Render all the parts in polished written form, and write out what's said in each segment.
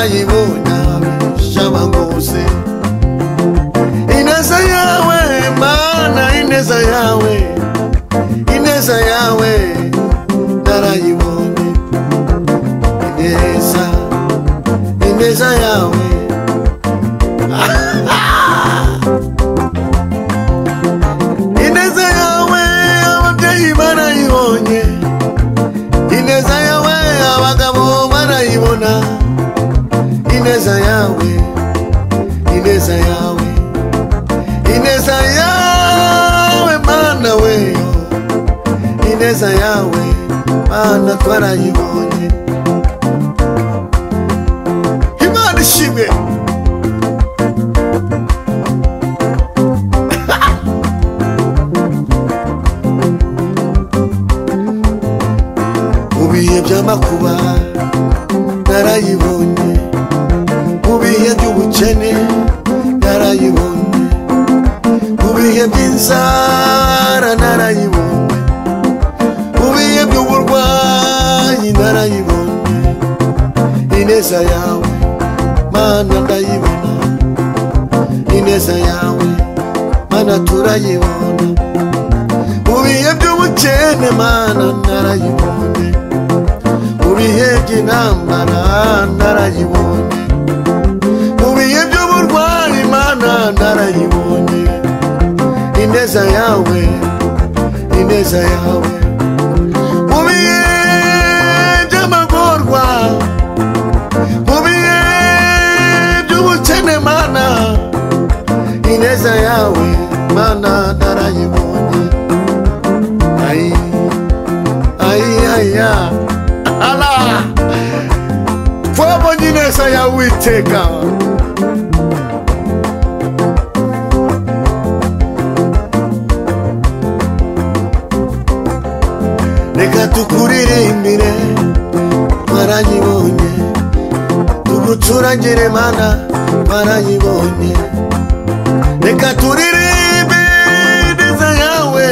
Narayibonye abishabangose. Ineza yawe Mana, ineza yawe, ineza yawe narayibonye. Ineza, ineza yawe. Ineza yawe ababyeyi barayibonye. Ineza yawe abagabo barayibona. Ineza yawe, ineza yawe, ineza yawe Mana we, ineza yawe Mana twarayibonye. Imana ishimwe. Mu bihe by'amakuba narayibonye, mu bihe by'ubukene narayibonye, mu bihe by'inzara narayibonye, mu bihe by'uburwayi narayibonye. Ineza yawe Mana ndayibona, ineza yawe Mana turayibona. Mu bihe by'ubukene Mana narayibonye, mu bihe by'intambara narayibonye, mu bihe by'uburwayi Mana narayibonye. Ineza yawe, ineza yawe. Mu bihe by'amagorwa, mu bihe by'ubukene Mana, ineza yawe Mana narayibonye. Ai, ai, ai, ala. Twabonye ineza yawe Uwiteka. Reka tukuririmbire twarayibonye, tugucurangire Mana twarayibonye. Reka turirimbe ineza yawe,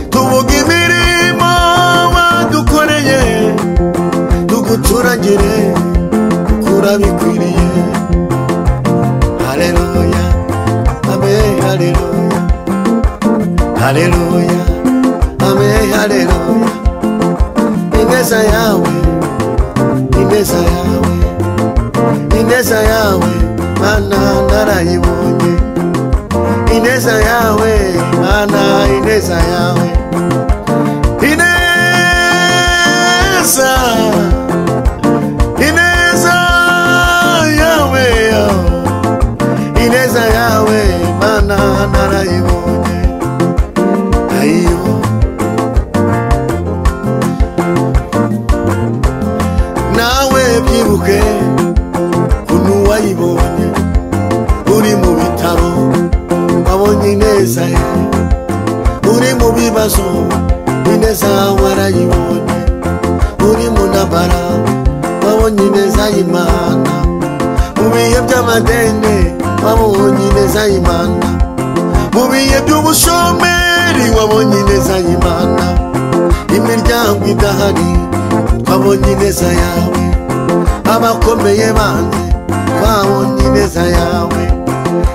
tuvuge imirimo wadukoreye, tugucurangire kuko urabikwiriye. Haleluya, amen, haleluya, haleluya, amen, haleluya. Ineza yawe, ineza yawe, ineza yawe Mana narayibonye. Ineza yawe Mana, ineza yawe, ineza, ineza yawe, ineza yawe Mana narayibonye. Ayo nawe byibuke kuntu wayibonye uri mu bitaro, wabonye ineza ye. Uri mu bibazo ineza warayibonye. Uri mu ntambara wabonye ineza y'Imana. Mu bihe by'amadene wabonye ineza y'Imana. Mu bihe by'ubushomeri wabonye ineza y'Imana. Imiryango idahari twabonye ineza yawe. Abakomeye banze twabonye ineza yawe.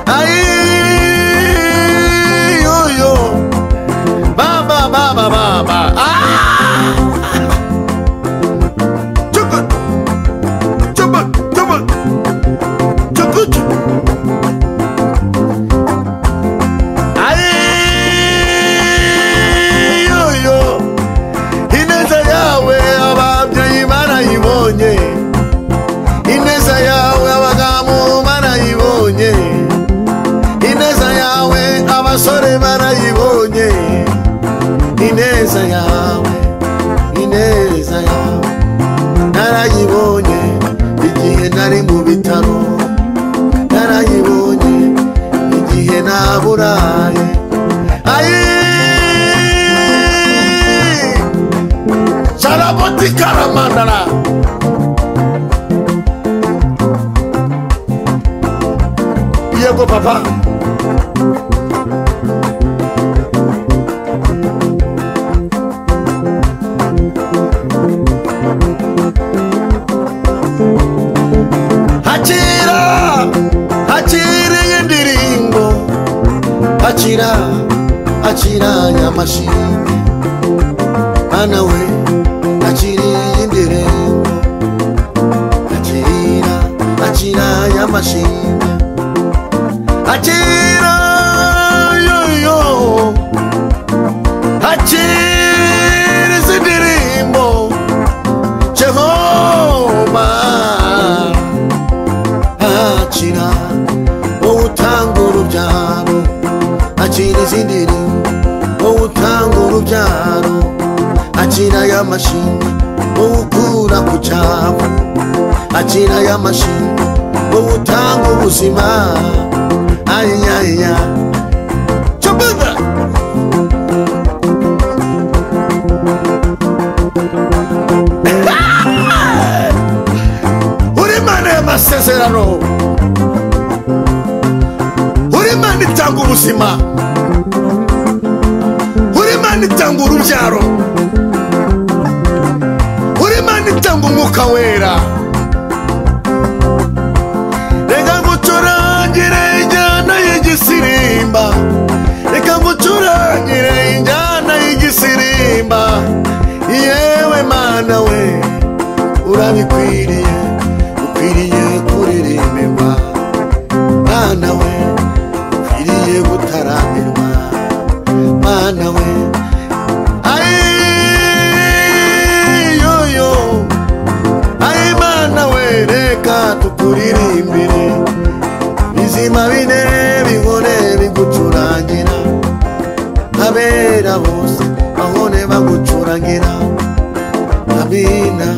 Ai yo baba baba baba, ah! Chuku chuku chuku chuku chuku. Ai yo ineza yawe ababyeyi barayibonye. Ineza yawe abagabo barayibonye. Ineza yawe abasore barayibonye. Ineza yawe, ineza yawe narayibonye igihe nari mu bitaro, narayibonye igihe naburaye. Ai Saraboti karamandara. Yego papa. Akira amashimwe Mana we akira indirimbo Akira akira amashimwe Akira yo Akira izi ndirimbo Jehova Akira wowe utanga urubyaro Akira izi ndirimbo wowe utanga urubyaro Akira y'amashimwe wowe ukura ku cyabo Akira y'amashimwe wowe utanga ubuzima Ayaya Chabuga Uri Mana y'amasezerano Uri Mana itanga ubuzima Uri Mana itanga urubyaro Uri Mana itanga umwuka wera Reka ngucurangire injyana y'igisirimba Reka ngucurangire injyana y'igisirimba Yewe Mana we urabikwiriye ukwiriye kuririmbirwa Mana we ukwiriye gutaramirwa Mana we Ayoyo Ay Mana we reka tukuririmbire Bizima bine bihore bigucurangira Abera bose bahore bagucurangira Amina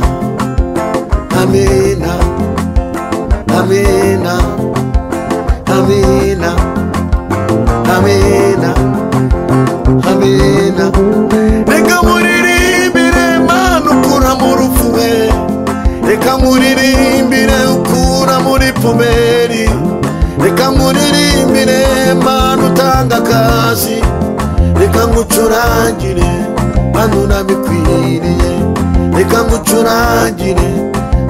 Amina Amina Amina Amina Amina Reka muririmbire Mana ukura mu rupfu we Reka muririmbire ukura muri puberi Reka muririmbire Mana utanga akazi Reka ngucurangire Mana urabikwiriye Reka ngucurangire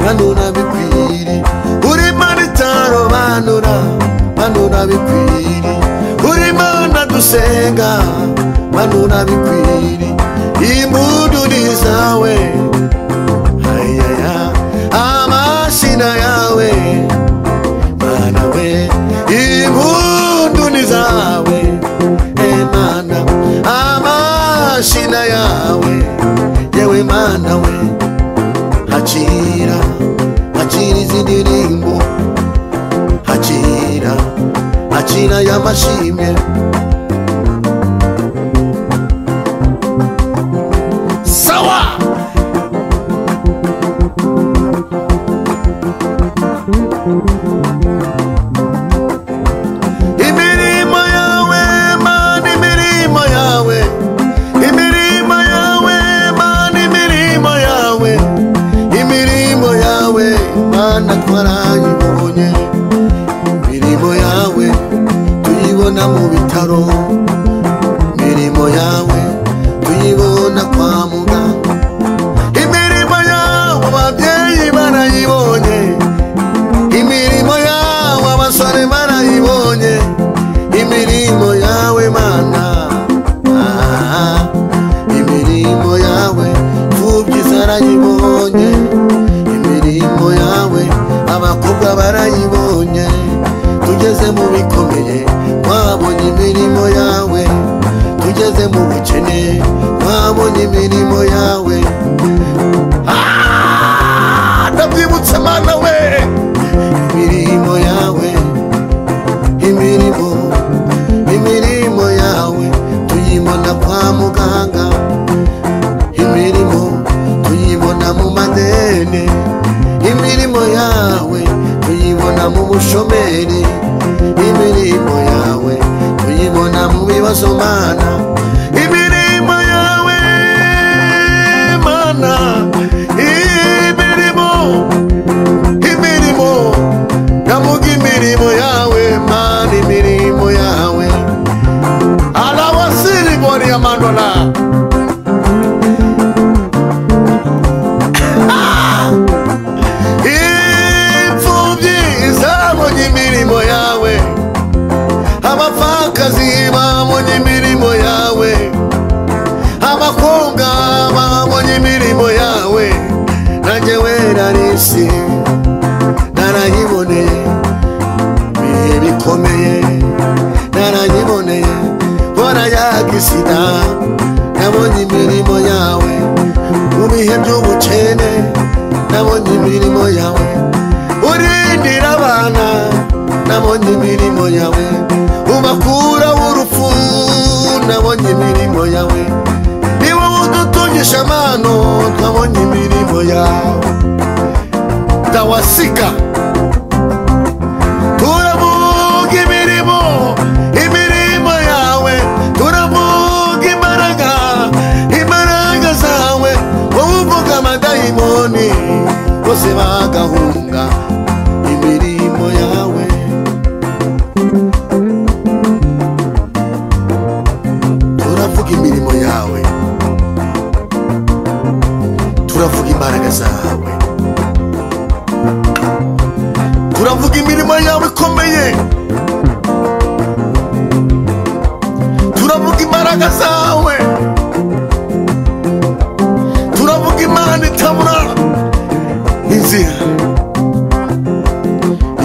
Mana urabikwiriye Uri Mana itarobanura Mana urabikwiriye Uri Mana dusenga Mana urabikwiriye Impundu ni zawe Ayaya Amashina yawe Mana we Impundu ni zawe Mana Amashina yawe Yewe Mana we Akira Akira izi ndirimbo Akira Akira y'amashimwe Sawa Imirimo yawe Mana imirimo yawe Imirimo yawe Mana imirimo yawe Imirimo yawe Mana twarayibonye Imirimo yawe tuyibona mu bitaro Imirimo yawe tuyibona kwa muganga Imirimo yawe ababyeyi barayibonye Imirimo yawe abasore barayibonye Imirimo yawe Mana Imirimo yawe imfubyi zarayibonye Imirimo yawe abakobwa barayibonye Tugeze mu bikomeye twabonye imirimo yawe Tugeze mu bukene twabonye imirimo yawe Ndabyibutse Mana we Imirimo yawe Imirimo Imirimo yawe tuyibona kwa muganga Imirimo tuyibona mu madeni Imirimo yawe tuyibona mu bushomeri Imirimo yawe tuyibona mu bibazo Mana Imirimo yawe Mana Imirimo Imirimo Ndavuga imirimo yawe Mana imirimo yawe Alawasiri bori ya mandola Imfubyi zabonye imirimo yawe Abapfakazi babonye imirimo yawe Abakobwa babonye imirimo yawe, nanjye werarisi narayiboneye, bihe bikomeye narayiboneye, bora yagisida nabonye imirimo yawe, mu bihe by'ubukene nabonye imirimo yawe, urindira abana nabonye imirimo yawe, ubakura urupfu nabonye imirimo yawe, niba udutungisha amano nabonye imirimo yawe. Tawasika turavuga imirimo, imirimo yawe, turavuga imbaraga, imbaraga zawe, wowe uvuga amadayimoni bose bagahunga imirimo yawe. Turavuga imirimo yawe, turavuga imbaraga zawe, turavuga imirimo yawe ikomeye, turavuga imbaraga zawe, turavuga Imana itabura inzira.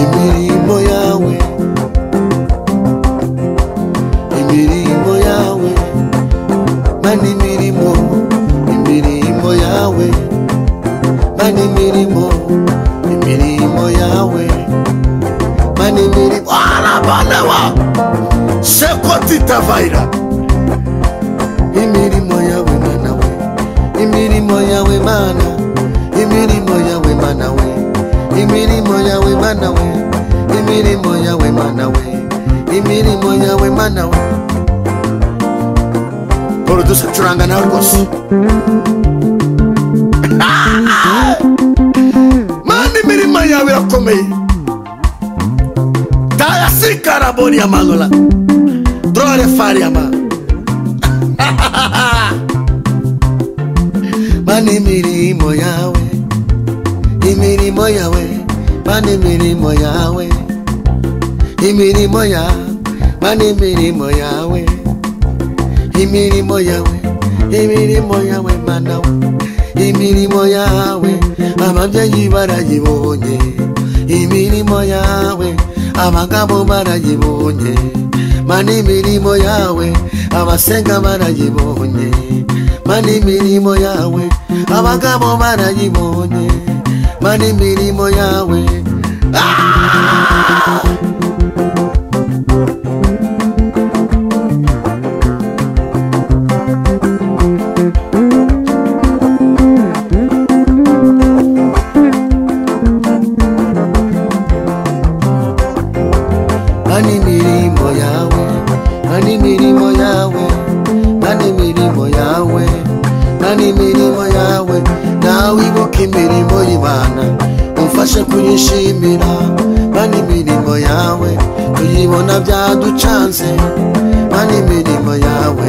Imirimo yawe, imirimo yawe, mani imirimo, imirimo yawe, mani imirimo, imirimo yawe, mani imirimo. Arabanawa sekotita vaira. Imirimo yawe mana we, imirimo yawe mana, imirimo yawe mana we, imirimo yawe mana we, imirimo yawe mana we, imirimo yawe mana we. Producer curanga nawe rwose. Mana imirimo yawe irakomeye. Tayasikara bori amanola. Drore fariama. Mana imirimo yawe, imirimo yawe, mana imirimo yawe, imirimo yawe, mana imirimo yawe, imirimo yawe, imirimo yawe mana we, imirimo yawe, ababyeyi barayibonye, imirimo yawe, abagabo barayibonye, mana imirimo yawe, abasenga barayibonye, mana imirimo yawe, abagabo barayibonye, mana imirimo yawe. Mana imirimo yawe, mana imirimo yawe, mana imirimo yawe, mana imirimo yawe, nawe ibuka imirimo y'Imana, umfashe kuyishimira. Mana imirimo yawe, tuyibona byaducanze. Mana imirimo yawe,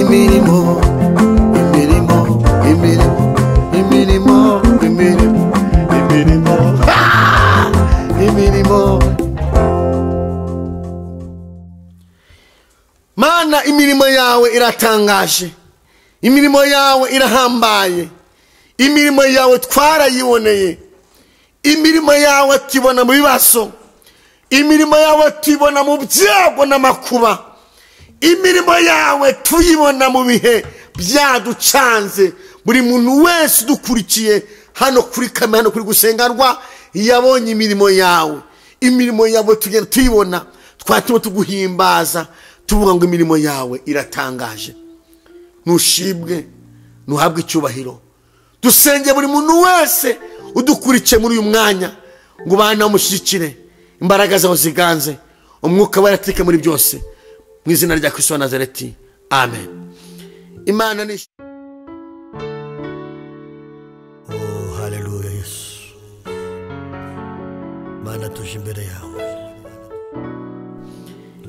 imirimo, imirimo, imirimo, imirimo, imirimo, imirimo, imirimo. Mana imirimo yawe iratangaje, imirimo yawe irahambaye, imirimo yawe twarayiboneye, imirimo yawe tubona mu bibazo, imirimo yawe tubona mu byago n'amakuba, imirimo yawe tuyibona mu bihe byaducanze. Buri muntu wese udukurikiye hano kuri kamera, hano kuri gusengerwa, yabonye imirimo yawe. Imirimo yawe tugenda tuyibona, twatuma tuguhimbaza, tuvuga ngo imirimo yawe iratangaje. Nushibwe, nuhabwe icyubahiro. Dusenge buri muntu wese udukurikiye muri uyu mwanya ngo bana bamushyigikire, imbaraga zawe ziganze, umwuka waratike muri byose, mu izina rya Kristo wa Nazareti, amen. Imana ni. Oh, haleluya Yesu. Mana tuje imbere yawe.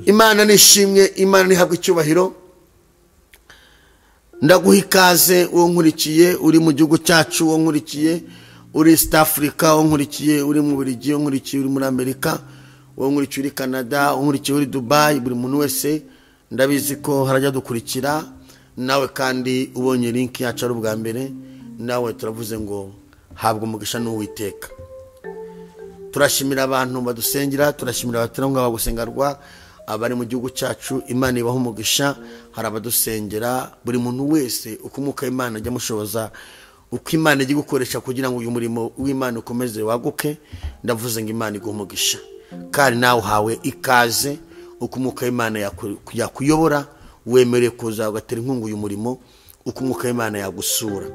Imana nishimwe, Imana nihabwe icyubahiro. Ndaguha ikaze uwo nkurikiye uri mu gihugu cyacu, uwo nkurikiye uri East Africa, uwo nkurikiye uri mu Bubiligi, uwo nkurikiye uri muri Amerika, uwo nkurikiye uri Canada, uwo nkurikiye uri Dubai. Buri muntu wese ndabizi ko harajya dukurikira Nawe kandi ubonye link yacu ari ubwa mbere, nawe turavuze ngo habwa umugisha n'Uwiteka. Turashimira abantu badusengera, turashimira abaterankunga bagusenga rwa abari mu gihugu cyacu, Imana ibaha umugisha. Hari abadusengera, buri muntu wese uko umwuka w'Imana ajya amushoboza, uko Imana ijya gukoresha kugira ngo uyu murimo w'Imana ukomeze waguke, ndavuze ngo Imana iguhe umugisha. Kandi nawe uhawe ikaze, uko umwuka w'Imana yakuyobora, wemerewe kuza ugatera inkunga uyu murimo, uko umwuka w'Imana yagusura.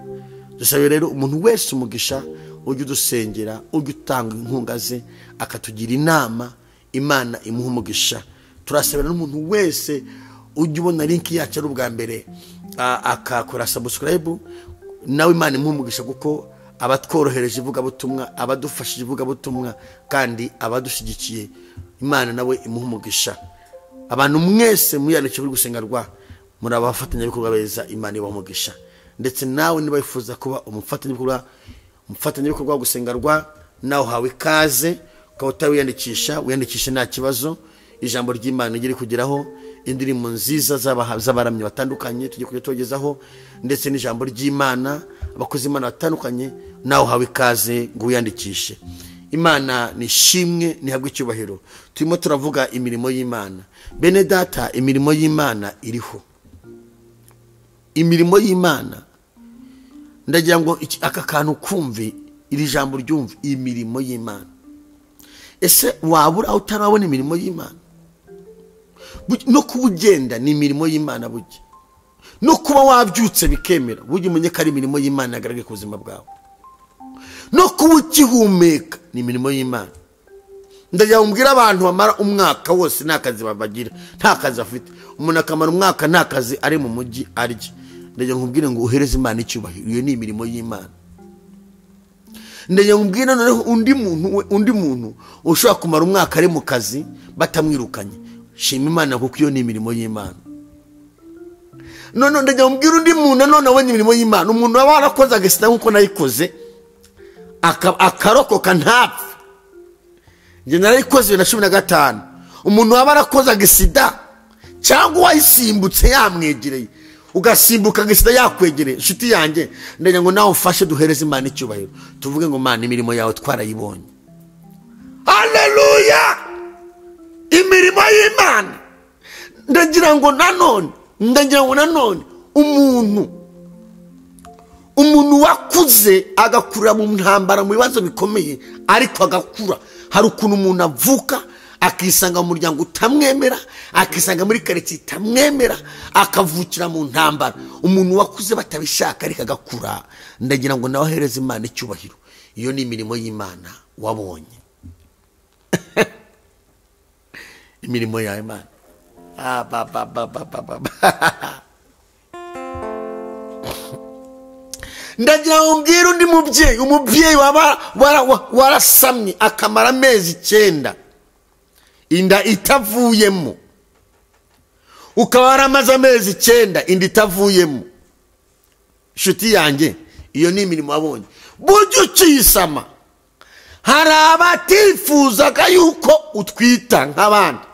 Dusabe rero umuntu wese umugisha, ujye udusengera, ujye utanga inkunga ze, akatugira inama, Imana imuha umugisha. Turasabira n'umuntu wese ujye ubona link yacu ari ubwa mbere, akakora subscribe, nawe Imana imuha umugisha, kuko abatworohereje ivugabutumwa, abadufashije ivugabutumwa, kandi abadushyigikiye, Imana nawe imuha umugisha. Abantu mwese mwiyandikishe kuri gusenga rwa, muri abafatanyabikorwa beza, Imana ibaha umugisha. Ndetse nawe niba wifuza kuba umufatanyabikorwa wa gusenga rwa, nawe uhawe ikaze, ukaba utawiyandikisha, wiyandikishe nta kibazo. Ijambo ry'Imana rigere kugeraho, indirimbo nziza z'abaramyi batandukanye tujye kujya tubagezaho, ndetse n'ijambo ry'Imana, abakozi b'Imana batandukanye, nawe uhawe ikaze ngo wiyandikishe. Imana ni ishimwe, nihabwe icyubahiro. Turimo turavuga imirimo y'Imana. Bene data, imirimo y'Imana iriho. Imirimo y'Imana, ndagira ngo aka kantu kumve, iri jambo ryumve, imirimo y'Imana. Ese wabura aho utarabona imirimo y'Imana? No kuba ugenda ni imirimo y'Imana burya. No kuba wabyutse bikemera, burya umenye ko ari imirimo y'Imana yagaragaye ku buzima bwawe. No kuba ukihumeka ni imirimo y'Imana. Ndagira ngo mbwire abantu bamara umwaka wose nta kazi bagira, nta kazi bafite. Umuntu akamara umwaka nta kazi ari mu mujyi arya. Ndagira ngo nkubwire ngo uhereze Imana icyubahiro, iyo ni imirimo y'Imana. Ndagira ngo mbwire noneho undi muntu ushobora kumara umwaka ari mu kazi batamwirukanye, shima Imana kuko iyo ni imirimo y'Imana. None ndagira ngo mbwire undi muntu nanone abonye imirimo y'Imana, umuntu waba warakoze agasida nk'uko nayikoze, akarokoka ntapfe. Njye narayikoze 2015. Umuntu waba warakoze agasida cyangwa wayisimbutse yamwegereye, ugasimbuka agasida yakwegereye, inshuti yanjye, ndagira ngo nawe ufashe duhereze Imana icyubahiro, tuvuge ngo Mana imirimo yawe twarayibonye. Haleluya! Imirimo y'Imana. Ndagira ngo nanone umuntu wakuze agakura mu ntambara, mu bibazo bikomeye, ariko agakura. Hari ukuntu umuntu avuka akisanga mu muryango utamwemera, akisanga muri quartier itamwemera, akavukira mu ntambara. Umuntu wakuze batabishaka ariko agakura, ndagira ngo nawe ahereze Imana icyubahiro. Iyo ni imirimo y'Imana wabonye. Imirimo ya Imana. Ndagira ngo mbwire undi mubyeyi, umubyeyi warasamye akamara amezi 9 inda itavuyemo, ukaba waramaze amezi 9 inda itavuyemo, inshuti yanjye, iyo ni imirimo wabonye. Burya ukiyisama hari abatifuzaga yuko utwita nk'abandi,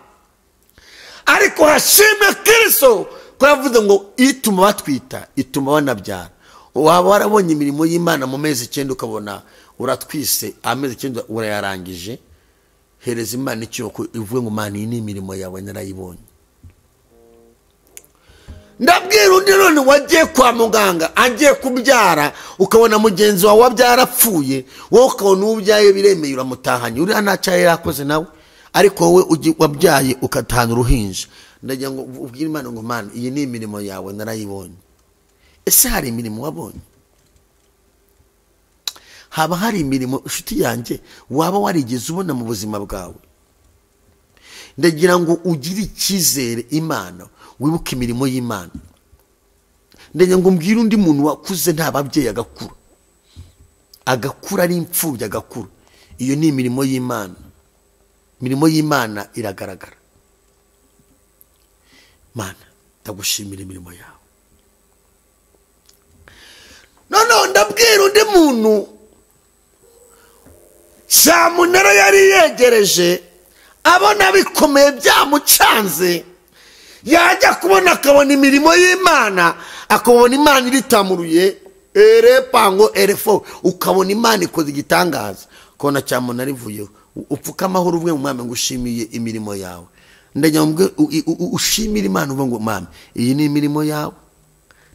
ariko hashimwe Kristo ko yavuze ngo ituma batwita ituma banabyara. Waba warabonye imirimo y'Imana mu mezi 9 ukabona uratwise amezi 9 urayarangije, hereza Imana icyubahiro ivuge ngo Mana iyi ni imirimo yawe narayibonye. Ndabwira undi none wagiye kwa muganga agiye kubyara, ukabona mugenzi wawe wabyarapfuye, wowe ukabona ubyaye biremeye uramutahanye, uriya ntacyo yari yakoze nawe, ariko wowe wabyaye ugatahana uruhinja. Ndagira ngo ubwire Imana ngo Mana iyi ni imirimo yawe narayibonye. Ese hari imirimo wabonye? Haba hari imirimo inshuti yanjye waba warigeze ubona mu buzima bwawe? Ndagira ngo ugire icyizere Imana, wibuke imirimo y'Imana. Ndagira ngo mbwire undi muntu wakuze nta babyeyi agakura, agakura ari imfubyi agakura, iyo ni imirimo y'Imana. Imirimo y'Imana iragaragara. Mana ndagushimira imirimo yawe. None ndabwira undi muntu cyamunara yari yegereje, abona bikomeye byamucanze, yajya kubona akabona imirimo y'Imana, Akabona Imana iritamuruye erepango erefo, ukabona Imana ikoze igitangaza, ukabona cyamuntu arivuyeho. Upfuka amahoro uvuye mu Mwami ngo ushimiye imirimo yawe. Ndagira ngo ushimire Imana uvuge ngo Mwami, iyi ni imirimo yawe,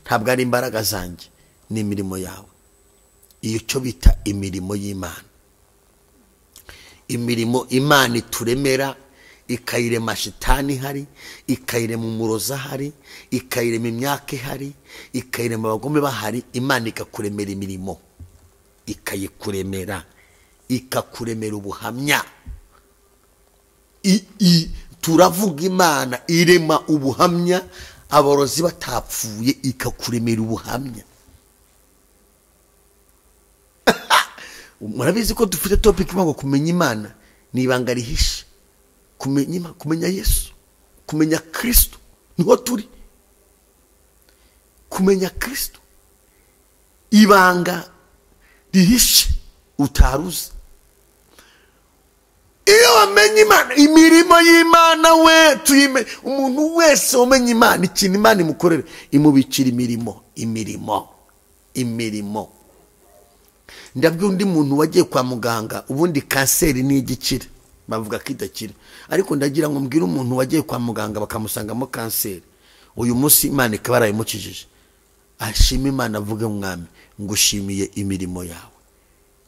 ntabwo ari imbaraga zanjye, ni imirimo yawe. Iyo cyo bita imirimo y'Imana, imirimo Imana ituremera, ikayirema shitani ihari, ikayirema umuroza ahari, ikayirema imyaka ihari, ikayirema abagome bahari. Imana ikakuremera imirimo, ikayikuremera, ikakuremera ubuhamya. Turavuga Imana irema ubuhamya, aborozi batapfuye ikakuremera ubuhamya. Murabizi ko dufite topic ivuga ngo kumenya Imana ni ibanga rihishe. Kumenya Imana, kumenya Yesu, kumenya Kristo, niho turi. Kumenya Kristo ibanga rihishe utaruzi. Iyo wamenye Imana, imirimo y'Imana we tuyime. Umuntu wese wamenye Imana, ikintu Imana imukorera, imubikira imirimo, imirimo, imirimo. Ndabwiye undi muntu wagiye kwa muganga, ubundi kanseri ni igikira, bavuga ko idakira, ariko ndagira ngo mbwire umuntu wagiye kwa muganga bakamusangamo kanseri, uyu munsi Imana ikaba yarayimukijije, ashime Imana avuge Mwami ngushimiye imirimo yawe,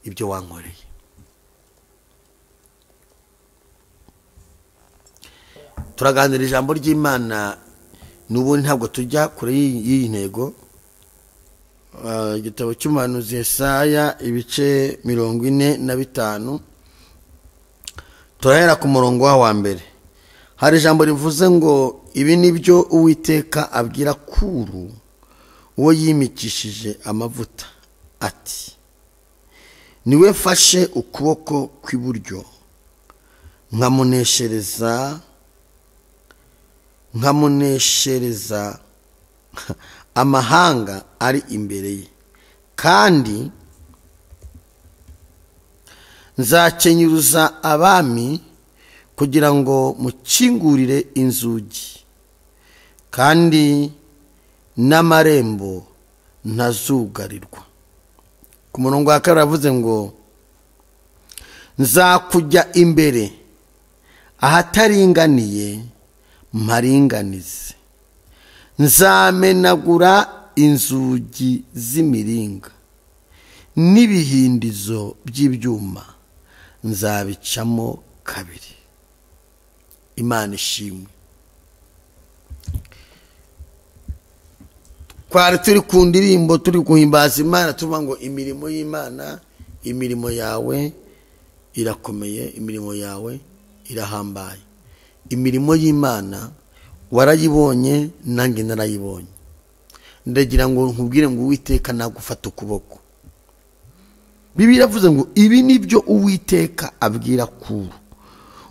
ibyo wankoreye. Turaganira ijambo ry'Imana n'ubundi ntabwo tujya kure y'iyi ntego. Igitabo cy'umuhanuzi Yesaya ibice 45, turahera ku murongo wa mbere. Hari ijambo rivuze ngo ibi nibyo Uwiteka abwira Kuru uwo yimikishije amavuta, ati niwe mfashe ukuboko kw'iburyo nkamuneshereza amahanga ari imbere ye, kandi nzakenyuruza abami kugira ngo mukingurire inzugi, kandi n'amarembo ntazugarirwa. Ku murongo wa kabiri aravuze ngo nzakujya imbere ahataringaniye mparinganize, nzamenagura inzugi z'imiringa n'ibihindizo by'ibyuma nzabicamo kabiri. Imana ishimwe. Twari turi ku ndirimbo turi guhimbaza Imana tuvuga ngo imirimo y'Imana, imirimo yawe irakomeye, imirimo yawe irahambaye. Imirimo y'Imana warayibonye, nanjye narayibonye. Ndagira ngo nkubwire ngo Uwiteka nagufata ukuboko. Bibiliya iravuze ngo ibi nibyo Uwiteka abwira Kuru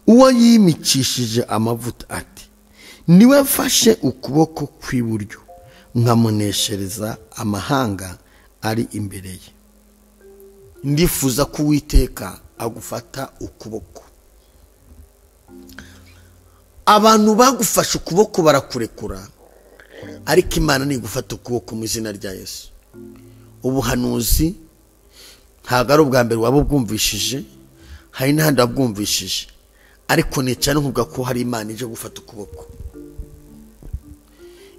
uwo yimikishije amavuta, ati niwe mfashe ukuboko kw'iburyo nkamuneshereza amahanga ari imbere ye. Ndifuza ko Uwiteka agufata ukuboko. Abantu bagufashe ukuboko barakurekura, ariko Imana nigufata ukuboko mu izina rya Yesu. Ubuhanuzi ntabwo ari ubwa mbere waba ubwumvishije, hari n'ahandi wabwumvishije, ariko nica nkuvuga ko hari Imana ije gufata ukuboko.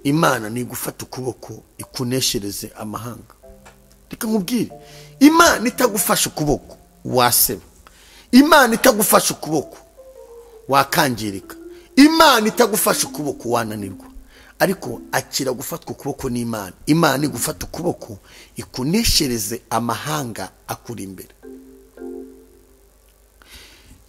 Imana nigufata ukuboko ikuneshereze amahanga. Reka nkubwire, Imana itagufasha ukuboko waseba, Imana itagufasha ukuboko wakangirika, Imana itagufasha ukuboko wananirwa. Ariko akira gufatwa ukuboko n'Imana. Imana igufata ukuboko ikuneshereze amahanga akuri imbere.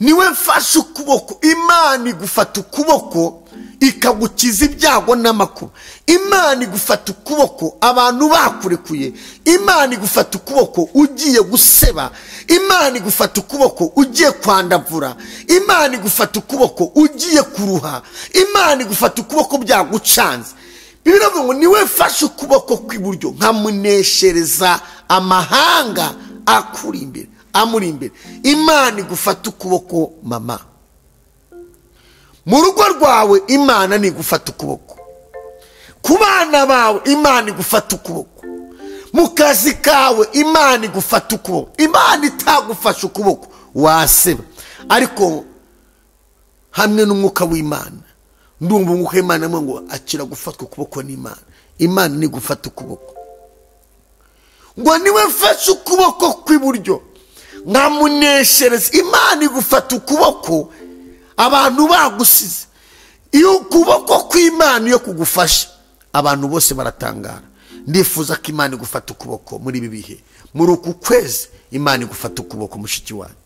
Niwe mfashe ukuboko, Imana igufata ukuboko ikagukiza ibyago n'amakuba. Imana igufata ukuboko abantu bakurekuye. Imana igufata ukuboko ugiye guseba. Imana igufata ukuboko ugiye kwandavura. Imana igufata ukuboko ugiye kuruha. Imana igufata ukuboko byagucanze. Bibiliya ivuga ngo niwe mfashe ukuboko kw'iburyo nkamuneshereza amahanga akuri imbere, amuri imbere. Imana igufata ukuboko mama. Mu rugo rwawe Imana nigufata ukuboko. Ku bana bawe Imana igufata ukuboko. Mu kazi kawe Imana igufata ukuboko. Imana itagufasha ukuboko waseba. Ariko hamwe n'umwuka w'Imana, ndumva umwuka w'Imana ngo akira gufatwa ukuboko n'Imana. Imana ni gufata ukuboko. Ngo niwe mfashe ukuboko kw'iburyo nkamuneshereza. Imana igufata ukuboko abantu bagusize. Iyo ukuboko kw'Imana iyo kugufasha abantu bose baratangara. Ndifuza ko Imana igufata ukuboko muri ibi bihe, muri uku kwezi. Imana igufata ukuboko mushiki wanjye.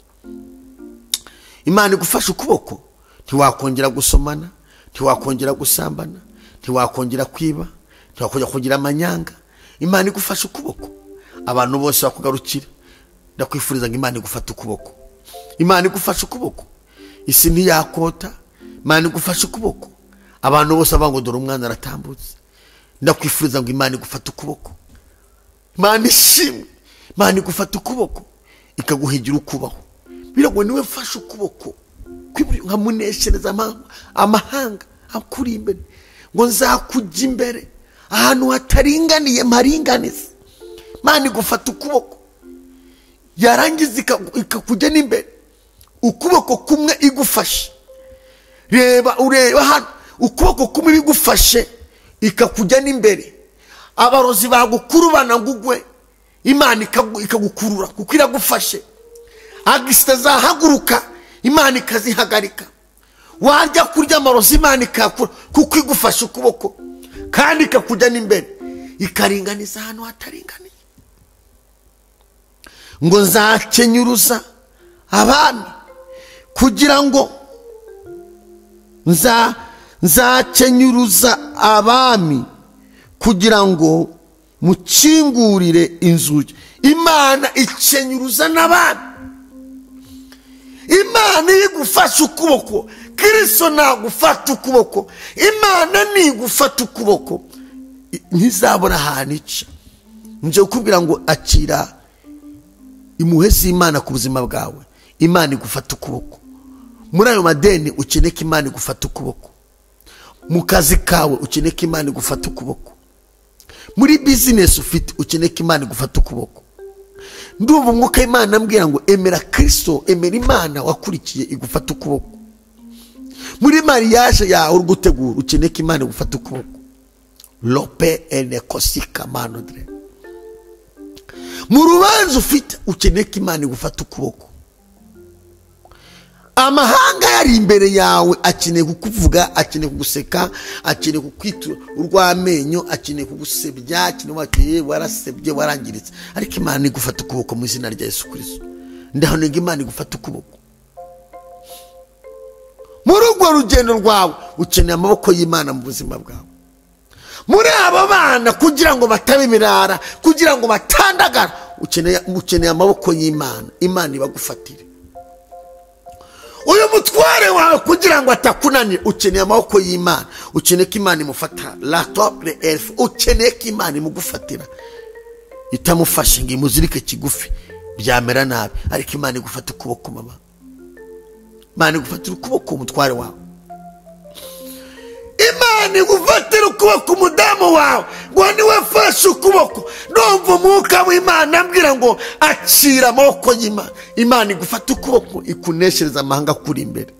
Imana igufasha ukuboko, ntiwakongera gusomana, ntiwakongera gusambana, ntiwakongera kwiba, ntiwakongera kugira amanyanga. Imana igufasha ukuboko, abantu bose bakugarukira. Ndakwifuriza ngo Imana igufate ukuboko. Imana igufasha ukuboko, isi ntiyakota. Imana igufasha ukuboko, abantu bose bavuga ngo dore umwana aratambutse. Ndakwifuriza ngo Imana igufate ukuboko. Imana ishimwe. Imana igufata ukuboko ikaguhigira ukubaho. Birago niwe mfashe ukuboko nkamuneshereza amahanga akuri imbere, ngo nzakujya imbere ahantu hataringaniye mparinganize. Imana igufata ukuboko, yarangiza ikakujya n'imbere. Ukuboko kumwe igufashe, reba ureba hano, ukuboko kumwe igufashe ikakujya n'imbere. Abarozi bagukurubana ngugwe, Imana ikagukurura kuko iragufashe. Agisita zahaguruka, Imana ikazihagarika. Warya kurya amarozi, Imana ikakura kuko igufashe ukuboko, kandi ikakujya n'imbere, ikaringaniza ahantu hataringaniye. Ngo nzakenyuruza abami kugira ngo nzakenyuruza abami kugira ngo mukingurire inzugi. Imana ikenyuruza n'abami. Imana igufasha ukuboko, Kristo nagufata ukuboko. Imana nigufata ukuboko ntizabona ahantu ica. Nje kukubwira ngo akira impuhwe z'Imana ku buzima bwawe. Imana igufata ukuboko. Muri ayo madeni ukeneye ko Imana igufata ukuboko. Mu kazi kawe ukeneye ko Imana igufata ukuboko. Muri business ufite ukeneye ko Imana igufata ukuboko. Ndumva umwuka Imana ambwira ngo emera Kristo, emera Imana wakurikiye igufata ukuboko. Muri mariage yawe uri gutegura ukeneye ko Imana igufata ukuboko. Lope enekosika manodre. Mu rubanza ufite ukeneye ko Imana igufata ukuboko. Amahanga yari imbere yawe akeneye kukuvuga, akeneye kuguseka, akeneye kukwitura urw'amenyo, akeneye kugusebya, akeneye wakiye warasebye warangiritse. Ariko Imana igufata ukuboko mu izina rya Yesu Kristo. Ndahanega Imana igufata ukuboko. Muri urwo rugendo rwawe ukeneye amaboko y'Imana mu buzima bwawe. Muri abo bana kugira ngo batabe imirara, kugira ngo batandagara, ukeneye amaboko y'Imana. Imana ibagufatire. Uyu mutware wawe kugira ngo atakunanira, ukeneye amaboko y'Imana. Ukeneye ko Imana imufata la tople elf, ukeneye ko Imana imugufatira. Itamufashe ngo imuzirike kigufi byamera nabi, ariko Imana igufata ukuboko mama. Imana igufatira ukuboko umutware wawe. Imana igufatira ukuboko umudamu wawe, ngo niwe fashe ukuboko. Ndumva umwuka w'Imana ambwira ngo akira amaboko y'Imana. Imana igufata ukuboko ikuneshereza amahanga kuri imbere.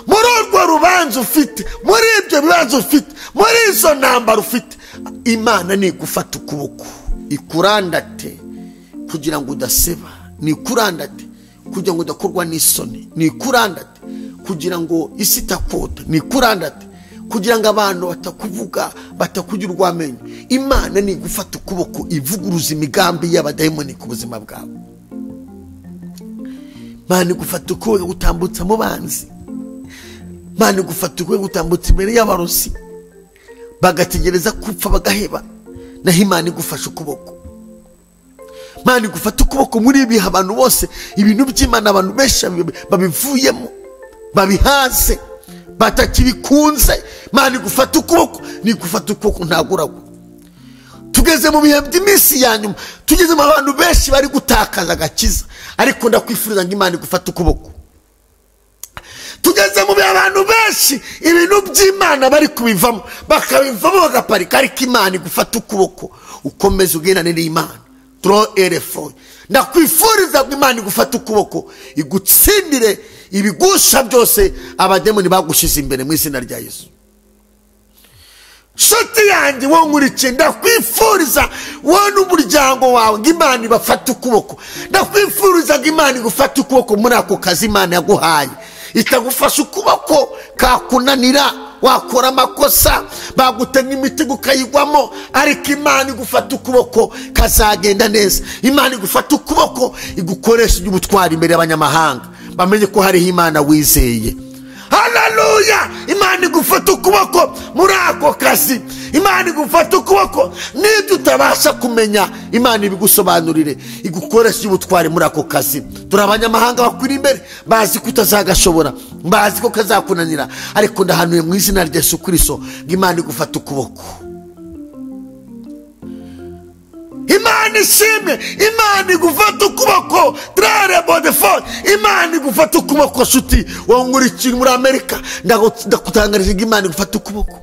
Muri urwo rubanza ufite, muri ibyo bibanza ufite, muri izo ntambara ufite, Imana nigufata ukuboko ikurandate kugira ngo udaseba, nikurandate kugira ngo udakorwa n'isoni, nikurandate kugira ngo isi itakota, nikurandate kugira ngo abantu batakuvuga, batakugira urw'amenyo. Imana nigufata ukuboko ivuguruza imigambi y'abadayimoni ku buzima bwawe. Imana igufata ukuboko gutambutsa mu banzi. Imana igufata ukuboko gutambutsa imbere y'abarozi bagategereza kupfa bagaheba, naho Imana igufasha ukuboko. Imana igufata ukuboko muri ibi abantu bose, ibintu by'Imana abantu benshi babivuyemo, babihaze, batakibikunze. Imana igufata ukuboko, nigufata ukuboko ntaguragwa. Tugeze mu bihe by'iminsi ya nyuma, tugeze mu bantu benshi bari gutakaza agakiza, ariko ndakwifuriza ngo Imana igufate ukuboko. Tugeze mu bihe abantu benshi ibintu by'Imana bari kubivamo, bakabivamo bagaparika, ariko Imana igufata ukuboko ukomeze ugendane n'Imana. Tro erefo, ndakwifuriza ngo Imana igufate ukuboko igutsindire ibigusha byose abademoni bagushize imbere mu izina rya Yesu. Nshuti yanjye wowe nkurikiye, ndakwifuriza wowe n'umuryango wawe ngo Imana ibafate ukuboko. Ndakwifuriza ngo Imana igufate ukuboko muri ako kazi Imana yaguhaye. Itagufasha ukuboko kakunanira, wakora amakosa bagutega imitego ukayigwamo, ariko Imana igufata ukuboko kazagenda neza. Imana igufata ukuboko igukoresha iby'ubutwari imbere y'abanyamahanga, bamenye ko hariho Imana wizeye. Haleluya! Imana igufata ukuboko muri ako kazi, Imana igufata ukuboko n'ibyo utabasha kumenya, Imana ibigusobanurire, igukoresha ubutwari muri ako kazi. Turi abanyamahanga bakwira imbere, bazi ko utazagashobora, bazi ko kazakunanira, ariko ndahanuye mu izina rya Yesu Kristo ngo Imana igufata ukuboko. Imana ishimwe, Imana igufata ukuboko. Trare bodefo, Imana igufata ukuboko. Shuti wowe nkurikiye muri Amerika, ndakutangarije ngo Imana igufata ukuboko.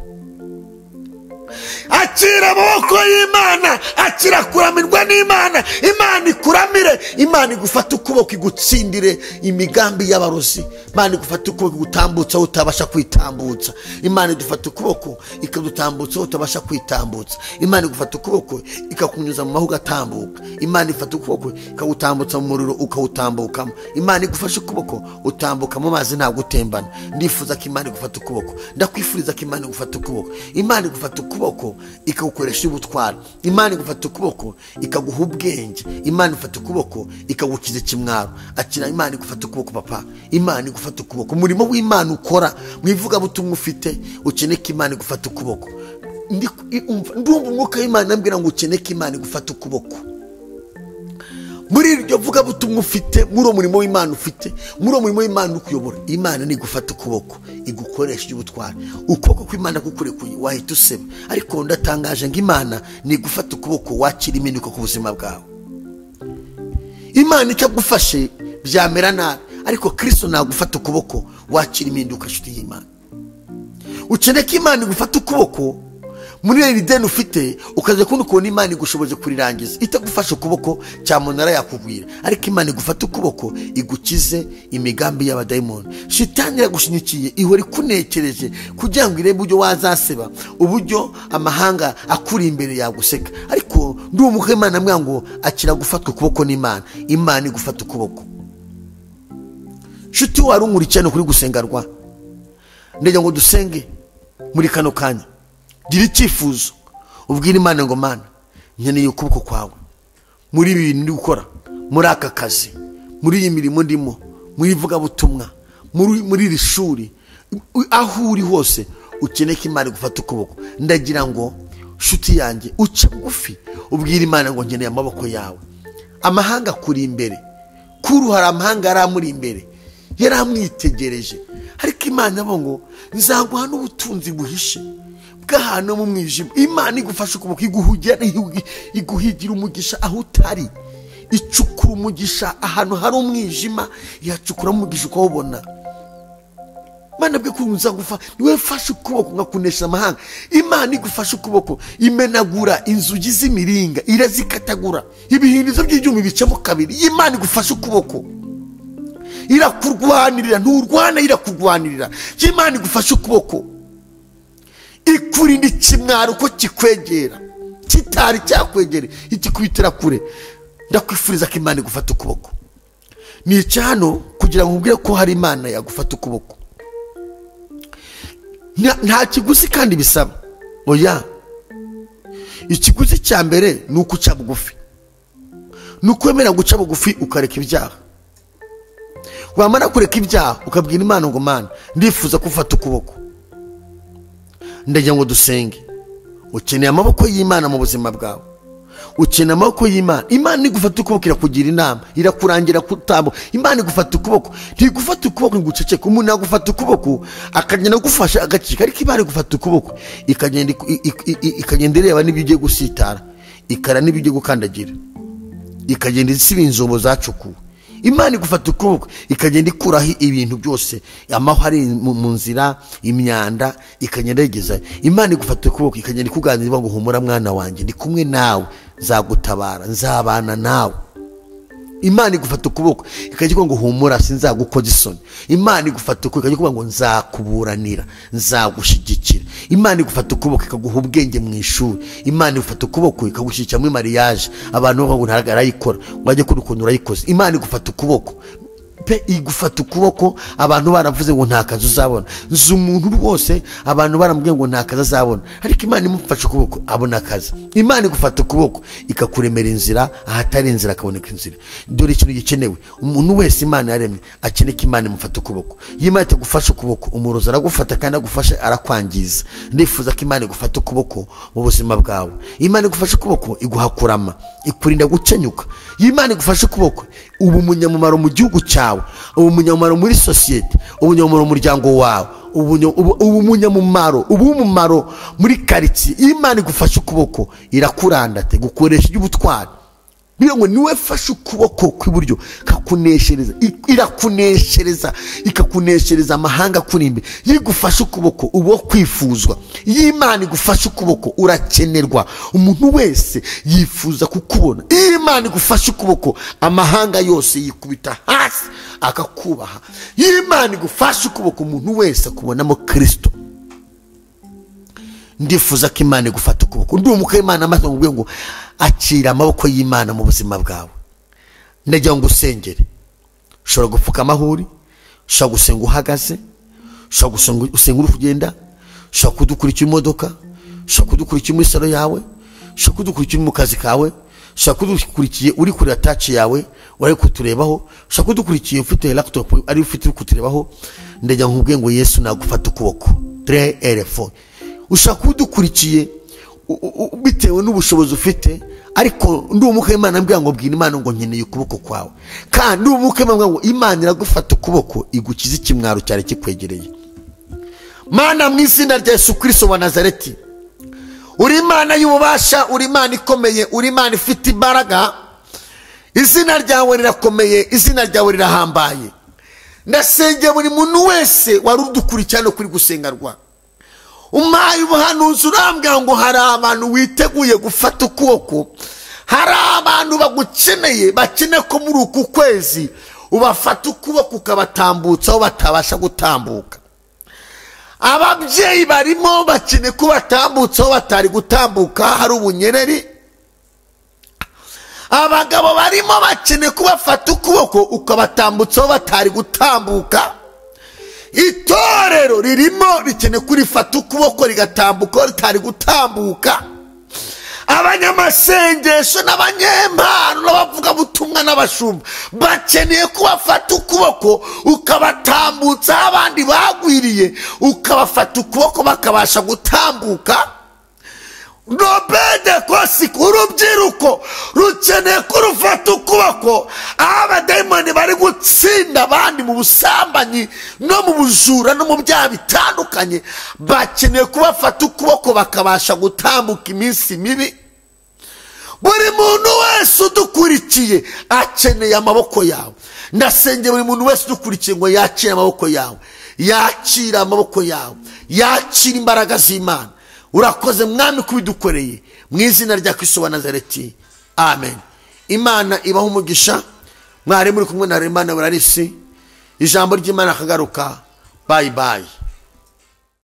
Akira amaboko y'Imana, akira kuramirwa n'Imana. Imana ikuramire, Imana igufata ukuboko igutsindire imigambi y'abarozi. Imana igufata ukuboko igutambutsa aho utabasha kwitambutsa. Imana igufata ukuboko ikadutambutsa aho utabasha kwitambutsa. Imana igufata ukuboko ikakunyuza mu mahuga atambuka. Imana ifata ukuboko ikagutambutsa mu muriro ukawutambukamo. Imana igufasha ukuboko utambuka mu mazi ntabwo utembana. Ndifuza ko Imana igufata ukuboko, ndakwifuriza ko Imana igufata ukuboko. Imana igufata ukuboko ikagukoresha ubutwari. Imana igufata ukuboko ikaguha ubwenge. Imana ifata ukuboko ikagukiza ikimwaro. Akira Imana igufata ukuboko papa. Imana igufata ukuboko. Umurimo w'Imana ukora mu ivugabutumwa ufite, ukeneye ko Imana igufata ukuboko. Ndumva umwuka w'Imana ambwira ngo ukeneye ko Imana igufata ukuboko. Muri iryo vugabutumwa ufite, muri uwo murimo w'Imana ufite, muri uwo murimo w'Imana ukuyobora, Imana nigufata ukuboko igukoresha ubutwari. Ukuboko kw'Imana kukurekuye wahita useba, ariko ndatangaje ngo Imana nigufata ukuboko wakira impinduka ku buzima bwawe. Imana itagufashe byamera nabi, ariko Kristo nagufata ukuboko wakira impinduka. Nshuti y'Imana, ukeneye ko Imana igufata ukuboko muri iri deni ufite, ukaza kubona ukuntu Imana igushoboje kurirangiza. Itagufasha ukuboko cyamunara yakugwira, ariko Imana igufata ukuboko igukize imigambi y'abadayimoni. Shitani iragushyigikiye, ihora ikunekereje kugira ngo irebe uburyo wazaseba, uburyo amahanga akuri imbere yaguseka. Ariko ndumva Imana ambwira ngo akira gufatwa ukuboko n'Imana. Imana igufata ukuboko. Nshuti wari unkurikiye kuri gusengarwa, ndagira ngo dusenge muri kano kanya. Gira icyifuzo ubwira Imana ngo Mana, nkeneye ukuboko kwawe muri ibi bintu ndi gukora, muri aka kazi, muri iyi mirimo ndimo, muri ivugabutumwa, muri iri shuri, aho uri hose ukeneye ko Imana igufata ukuboko. Ndagira ngo nshuti yanjye uce bugufi ubwira Imana ngo nkeneye amaboko yawe. Amahanga akuri imbere, kuri hari amahanga aramuri imbere, yaramwitegereje, ariko Imana bo ngo nzaguha n'ubutunzi buhishe bw'ahantu mu mwijima. Imana igufasha ukuboko, iguhigira umugisha aho utari, icukura umugisha ahantu hari umwijima, yacukura umugisha ukawubona. Imana bwe kunza gufa niwe fasha ukuboko ngakunesha amahanga. Imana igufasha ukuboko imenagura inzugi z'imiringa, irazikatagura, ibihindizo by'ibyuma bicamo kabiri. Imana igufasha ukuboko irakurwanirira, nturwana, irakurwanirira. Imana igufasha ukuboko ikurinda ikimwaro ko kikwegera, kitari cyakwegera, ikikubitira kure. Ndakwifuriza ko Imana igufata ukuboko. Nica hano kugira ngo nkubwire ko hari Imana yagufata ukuboko. Nta kiguzi kandi bisaba. Oya, ikiguzi cya mbere ni ukuca bugufi, ni ukwemera guca bugufi ukareka ibyaha. Wamara kureka ibyaha ukabwira Imana ngo Mana, ndifuza kufata ukuboko. Ndagira ngo dusenge. Ukeneye amaboko y'Imana mu buzima bwawe, ukeneye amaboko y'Imana. Imana igufata ukuboko irakugira inama, irakurangira kutambo. Imana igufata ukuboko, ntigufata ukuboko ngo uceceke. Umuntu agufata ukuboko akagenda agufasha agacika, ariko Imana igufata ukuboko ikagenda ireba n'ibyo ugiye gusitara, ikara n'ibyo ugiye gukandagira, ikagenda isiba inzobo zacukuwe. Imana igufata ukuboko ikagenda ikuraho ibintu byose, amahwa ari mu nzira, imyanda ikagenda yigeza. Imana igufata ukuboko ikagenda ikuganiriza ngo humura mwana wanjye, ndi kumwe nawe, nzagutabara, nzabana nawe. Imana igufata ukuboko ikajya ngo humura sinzagukoza isoni. Imana igufata ukuboko ikajya ngo nzakuburanira, nzagushyigikira. Imana igufata ukuboko ikaguha ubwenge mu ishuri. Imana igufata ukuboko ikagushyigikira muri mariage, abantu bavuga ngo ntabwo arayikora, ngo ajye kuri ukuntu urayikoze. Imana igufata ukuboko pe, igufata ukuboko. Abantu baravuze ngo nta kazi uzabona, nzi umuntu rwose abantu baramubwiye ngo nta kazi azabona, ariko Imana imufashe ukuboko abona akazi. Imana igufata ukuboko ikakuremera inzira ahatari inzira akaboneka inzira. Dore ikintu gikenewe, umuntu wese Imana yaremye akeneye ko Imana imufata ukuboko. Iyo Imana itagufashe ukuboko, umurozi aragufata kandi agufashe arakwangiza. Ndifuza ko Imana igufata ukuboko mu buzima bwawe. Imana igufashe ukuboko iguha kurama, ikurinda gukenyuka. Iyo Imana igufashe ukuboko uba umunyamumaro mu gihugu cyawe, uba umunyamumaro muri sosiyete, uba umunyamumaro mu muryango wawe, uba umunyamumaro, uba umumaro muri karitsiye. Iyo Imana igufashe ukuboko irakurandate, gukoresha iby'ubutwari. Niyo ngo niwe fashe ukuboko kw'iburyo kakuneshereza, irakuneshereza, ikakuneshereza amahanga akurimbe. Iyo igufashe ukuboko uba kwifuzwa. Iyo Imana igufashe ukuboko urakenerwa, umuntu wese yifuza kukubona. Iyo Imana igufashe ukuboko amahanga yose yikubita hasi akakubaha. Iyo Imana igufashe ukuboko umuntu wese akubonamo Kristo. Ndifuza ko Imana igufata ukuboko. Ndi umuka Imana amaze ngo ngo akira amaboko y'Imana mu buzima bwawe. Ndagira ngo usengere. Ushobora gupfuka amahuri, ushobora gusenga uhagaze, ushobora gusenga uri kugenda, ushobora kudukurikira imodoka, ushobora kudukurikira muri salo yawe, ushobora kudukurikira mu kazi kawe, ushobora kudukurikiye uri kuri touch yawe uri kuturebaho, ushobora kudukurikiye ufite laptop ari ufite uri kuturebaho. Ndagira ngo ngo Yesu nagufata ukuboko. 3 R4. Ushaka kudukurikiye bitewe n'ubushobozi ufite, ariko ndi umuka Imana ambwira ngo bwira Imana ngo nkeneye ukuboko kwawe. Kandi ndi umuka Imana ngo Imana iragufata ukuboko igukiza ikimwaro cyari kikwegereye. Mana mu izina rya Yesu Kristo wa Nazareti, uri Imana y'ububasha, uri Imana ikomeye, uri Imana ifite imbaraga. Izina ryawe rirakomeye, izina ryawe rirahambaye. Ndasengera buri muntu wese wari udukurikirana no kuri gusengarwa. Umaye ubuhanuzi urambwira ngo hari abantu witeguye gufata ukuboko, hari abantu bagukeneye, bakeneye ko muri uku kwezi ubafata ukuboko ukabatambutsa aho batabasha gutambuka. Ababyeyi barimo bakeneye ko batambutsa aho batari gutambuka, hari ubunyereri. Abagabo barimo bakeneye ko bafata ukuboko ukabatambutsa aho batari gutambuka. Itorero ririmo rikeneye kurifata ukuboko rigatambuka ritari gutambuka. Abanyamasengesho n'abanyempano n'abavugabutumwa n'abashumba bakeneye kubafata ukuboko ukabatambutsa abandi bagwiriye, ukabafata ukuboko bakabasha gutambuka. Nobede kosi urubyiruko rukeneye kurufata ukuboko. Abadayimoni bari gutsinda abandi mu busambanyi no mu bujura no mu byaha bitandukanye, bakeneye kubafata ukuboko bakabasha gutambuka iminsi mibi. Buri muntu wese udukurikiye akeneye amaboko yawe. Ndasengera buri muntu wese udukurikiye ngo yakire amaboko yawe, yakire amaboko yawe, yakire imbaraga z'Imana. Urakoze mwami kubidukoreye mu izina rya Kristo wa Nazareti, amen. Imana ibaho umugisha. Mwari muri kumwe na Remana Burarisi. Ijambo ry'Imana akagaruka. Bye bye.